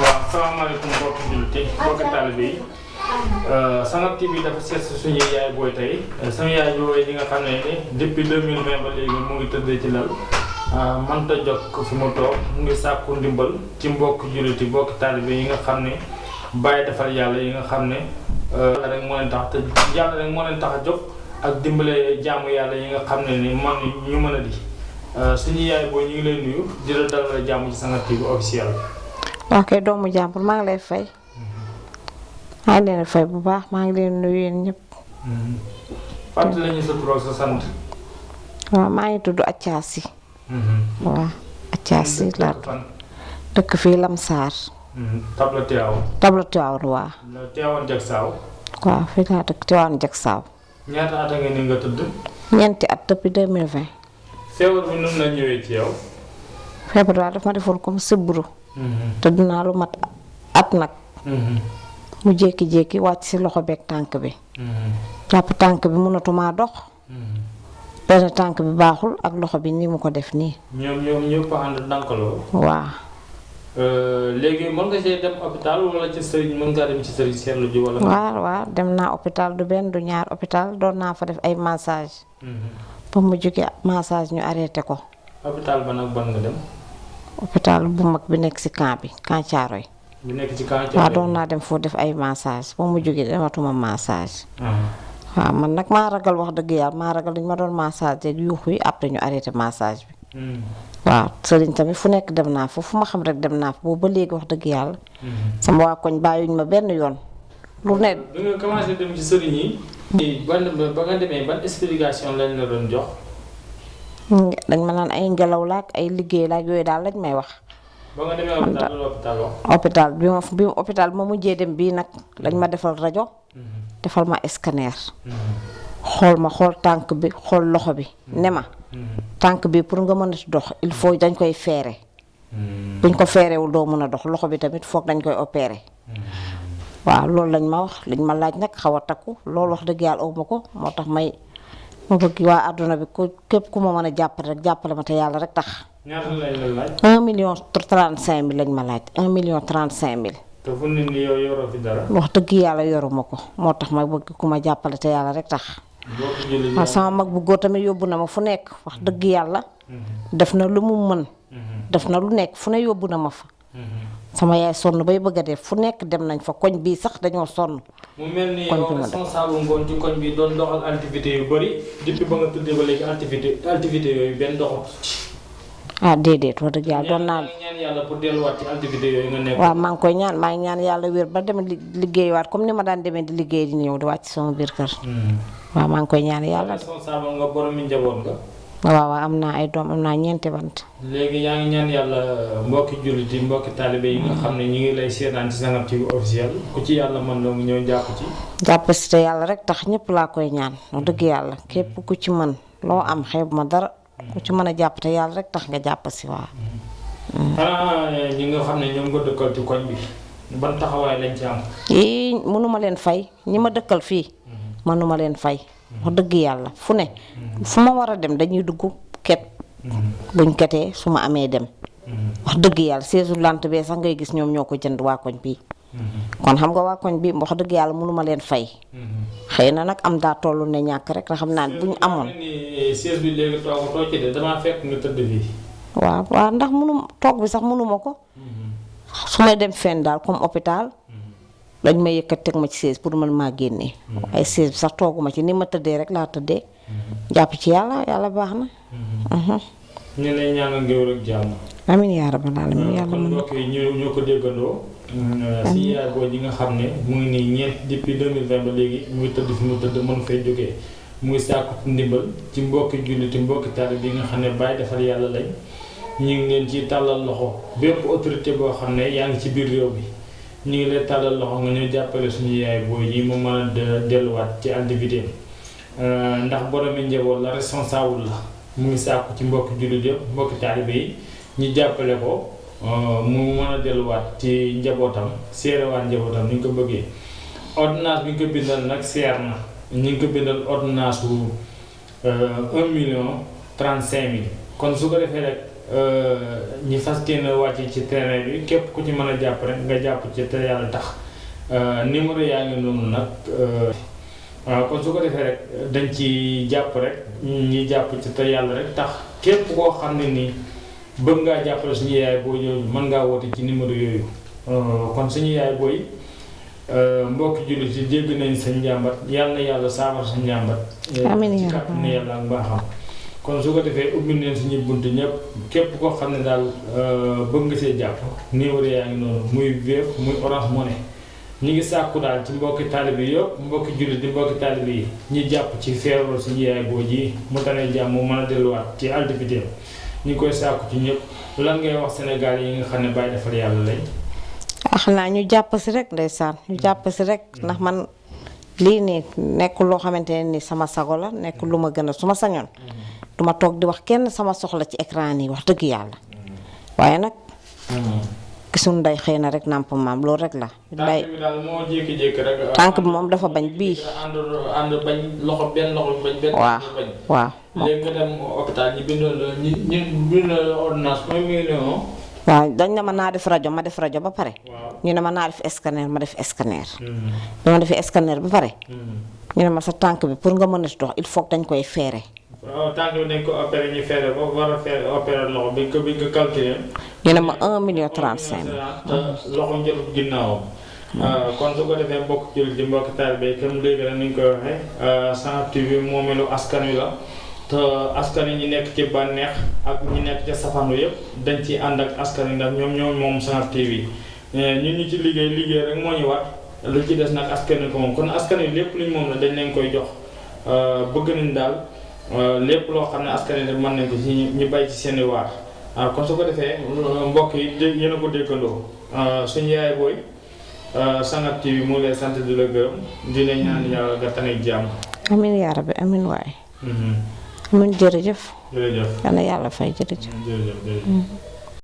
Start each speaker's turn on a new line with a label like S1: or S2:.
S1: waaw salaamaaleykum mbokki jullit yi mbokki taalibe yi Sangat TV dafa seet si suñu yaay booy tey sama yaay booy yi nga xam ne ni depuis 2020 ba léegi mu ngi tëddee ci lal mënta jot ko fi mu toog mu ngi sàkku ndimbal ci mbokki jullit yi mbokki taalibe yi nga xam ne bàyyi defal yàlla yi nga xam ne yàlla rek moo leen tax te yàlla rek moo leen tax a jóg ak dimbale jaamu yàlla yi nga xam ne ni man ñu mën a di suñu yaay booy ñu ngi lay nuyu di la dalal jàmm ci Sangat TV officiel.
S2: ok doomu jàmbur maa ngi lay fay maa ngi leen fay bu baax maa ngi leen nuyu yéen ñëpp.
S1: fàttali lañu sa tur ak sa sant.
S2: waaw maa ngi tudd Accaasi. waaw Accaasi laa dëkk fii Lamsaar.
S1: Tabla Tiwaawan.
S2: Tabla Tiwaawan waaw.
S1: Tiwaawan Jaksaaw.
S2: waaw fii laa dëkk Tiwaawan Jaksaaw.
S1: ñaata at a ngeen ni nga tëdd.
S2: ñeenti at depuis 2020.
S1: feebar bi nun la ñëwee ci yow.
S2: feebar daal daf ma defoon comme sibbiru. tëdd naa lu mat at nag. mu jékki-jékki wàcc ci loxo beeg tànk bi. jàpp tànk bi mënatumaa dox. benn tànk bi baaxul ak loxo bi ni mu ko def nii.
S1: ñoom ñëpp ànd ndànkaloo.
S2: waaw.
S1: léegi mën nga see dem hôpital wala ci sëriñ mën ngaa dem ci sëriñ seetlu ji wala.
S2: waaw dem naa hôpital du benn du ñaar hôpital doon naa fa def ay massage ba mu jógee massage ñu arrêté ko.
S1: hôpital ban ak ban nga dem.
S2: hôpital bu mag bi nekk ci camp bi Camp Thiaroye.
S1: bi nekk ci Camp Thiaroye
S2: waaw doon naa dem foo def ay massage ba mu jógee dematuma massage. waaw man nag maa ragal wax dëgg yàlla maa ragal dañ ma doon massage te yuuxu yi après ñu arrêté massage bi. waaw sëriñ tamit fu nekk dem naa fa fu ma xam rek dem naa fa boobu ba léegi wax dëgg yàlla. sama waa koñ bàyyuñ ma benn yoon. lu ne.
S1: bi nga commencé dem ci sëriñ yi. ba nga demee ban explication lañ la doon jox.
S2: dañ ma naan ay ngelaw laak ay liggéey laak yooyu daal lañ may wax.
S1: ba nga demee hôpital loolu hôpital wax.
S2: hôpital hôpital bi ma mujjee dem bii nag dañ ma defal rajo. defal ma scanner. xool tànk bi xool loxo bi ne ma. tànk bi pour nga mën a dox il faut dañ koy feere. buñ ko feerewul doo mën a dox loxo bi tamit foog dañ koy opérer. waaw loolu lañ ma wax liñ ma laaj nag xaw a takku loolu wax dëgg yàlla aw ma ko moo tax ma bëgg waa àdduna bi képp ku ma mën a jàppale rek jàppale ma te yàlla rek tax.
S1: ñaata lañ la laaj.
S2: 1,35 million lañ ma laaj 1,35 million.
S1: te fu ne nii yow yoroo fi dara.
S2: wax dëgg yàlla yoruma ko moo tax ma bëgg ku ma jàppale te yàlla rek tax. waaw sama mag bu góor tamit yóbbu na ma fu nekk wax dëgg yàlla. def na lu mu mën. def na lu nekk fu ne yóbbu na ma fa. sama yaay sonn bay bëgg a def fu nekk dem nañ fa koñ bii sax dañoo sonn.
S1: mu mel ni yow responsable ngoon ci koñ bi doon doxal activité yu bëri depuis ba nga tuddee ba léegi activité yooyu benn doxatu ci.
S2: déedéet wax dëgg yàlla doon naa.
S1: ñaan yàlla pour delluwaat ci activité yooyu nga nekk.
S2: waaw maa ngi koy ñaan maa ngi ñaan yàlla wér ba dem liggéeywaat comme ni ma daan demee di liggéey di ñëw di wàcc sama biir kër. waaw maa ngi koy ñaan yàlla.
S1: responsable nga borom njaboot nga.
S2: waaw am naa ay doom am naa ñeenti bant.
S1: léegi yaa ngi ñaan yàlla mbokki jullit yi mbokki taalibe yi nga xam ne ñu ngi lay seetaan ci Sangat TV officiel ku ci yàlla mën la mu ñëw jàpp ci.
S2: jàpp si te yàlla rek tax ñëpp laa koy ñaan wax dëgg yàlla képp ku ci mën loo am xeeb ma dara ku ci mën a jàpp te yàlla rek tax nga jàpp si waaw.
S1: xanaa ñi nga xam ne ñoom nga dëkkal ci koñ bi ban taxawaay lañ ci am.
S2: mënuma leen fay ñi ma dëkkal fii mënuma leen fay. wax dëgg yàlla fu ne fu ma war a dem dañuy dugg ket buñ ketee su ma amee dem wax dëgg yàlla seesu lant bee sax ngay gis ñoom ñoo ko jënd waa koñ bii kon xam nga waa koñ bii wax dëgg yàlla mënuma leen fay xëy na nag am daa tollu ne ñàkk rek nga xam naa ne bu ñu amoon
S1: sees bi léegi too ci de damaa fekk nga tëdd fii
S2: waaw ndax toog bi sax mënuma ko su may dem fenn daal comme hôpital dañ ma yëkkat teg ma ci siège pour mën maa génnee. ay siège bi sax tooguma ci ni ma tëddee rek laa tëddee. jàpp ci yàlla baax na.
S1: ñu lay ñaanal ngéwél ak jàmm.
S2: amiin yaa rabbal aalamiin yàlla
S1: kon mbokk yi ñoo ko déggandoo. si yaay boo ji nga xam ne mu ngi nii ñeent depuis 2020 ba léegi mu ngi tëdd fi mu tëdd mën fay jógee mu ngi sàkku ndimbal ci mbokki julliti mbokki taalibe bi nga xam ne bàyyi defal yàlla lañ ñu ngi leen ci tàllal loxo bépp autorité boo xam ne yaa ngi ci biir réew bi. ñu ngi lay tàllal loxo nga ñëw jàppale suñu yaay booy yi mu mën a delluwaat ci activité ndax boromi njaboot la responsable la mu ngi sàkku ci mbokki jullit yëpp mbokki taalibe yi ñu jàppale ko mu mën a delluwaat ci njabootam seerewaat njabootam ni ñu ko bëggee ordonnance bi ñu ko bindal nag seer na ñu ngi ko bindal ordonnance bu 1,35 million kon su ko defee rek ñi fas yéene wàcc ci terrain bi képp ku ci mën a jàpp rek nga jàpp ci te yàlla tax numéro yaa ngi noonu nag waaw kon su ko defee rek dañ ci jàpp rek ñi jàpp ci te yàlla rek tax képp koo xam ne nii bëgg ngaa jàppale suñu yaay booy yooyu mën ngaa woote ci numéro yooyu kon suñu yaay booy mbokki jullit yi dégg nañ sa njàmbat yàlla na yàlla saafara sa njàmbat
S2: amiin
S1: ci kàttan ne yàlla ak mbaaxam kon su ko defee ubbi neen suñuy bunt ñëpp képp koo xam ne daal bëgg nga see jàpp numéro yaa ngi noonu muy Wave muy Orange Money ñi ngi sàkku daal ci mbokki taalibe yi yëpp mbokki jullit di mbokki taalibe yi ñi jàpp ci feebar suñu yaay boo ji mu tane jàmm mu mën a delluwaat ci activité ñu ngi koy sàkku ci ñëpp lan ngay wax Sénégal yi nga xam ne bàyyi defal yàlla lañ.
S2: xanaa ñu jàpp si rek ndeysaan ñu jàpp si rek ndax man lii nii nekkul loo xamante ne ni sama sago la nekkul lu ma gën a su ma sañoon duma toog di wax kenn sama soxla ci écran yi wax dëgg yàlla waaye nag gisul nday xëy na rek nàmp maam loolu rek la.
S1: tànk bi daal moo jékki-jékki rek.
S2: tànk bi moom dafa bañ bii.
S1: ànd bañ loxo benn loxo bañ. benn
S2: waaw waaw.
S1: léegi nga dem hôpital ñi bindoon la ñi bindoon la ordonnance mooy mu ngi
S2: waaw dañ ne ma naa def rajo ma def rajo ba pare. ñu ne ma naa def scanner ma def scanner. dama defee scanner ba pare. ñu ne ma sa tànk bi pour nga mën a dox il faut que dañ koy feere.
S1: waaw tànk bi dañ ko opéré ñu feere ko war a feere opéré loxo bi nga ko calculé.
S2: ñu ne ma 1,35 million.
S1: loxo njëriñ ginnaawam. kon su ko defee mbokk jullit di mbokk taalibe comme léegi rek ni ñu koy waxee Sahab TV moomeelu askan wi la. te askan yi ñi nekk ci bànneex ak ñi nekk ca safanu yëpp dañ ci ànd ak askan yi ndax ñoom moom Sahab TV ñun ñu ci liggéey rek moo ñu war lu ci des nag askan yi ko moom kon askan yi lépp luñ moom la dañ leen koy jox bëgg nañ daal lépp loo xam ne askan yi mën nañ ko ci ñu bay ci seeni waar kon su ko defee mbokk yi yéen a ko déggandoo suñu yaay booy Sahab TV mu lay sant di la gërëm di la ñaan yàlla nga tane jàmm.
S2: amiin yaa rabbi amiin waay. amin jërëjëf.
S1: jërëjëf.
S2: yal na yàlla fay jërëjëf.
S1: jërëjëf.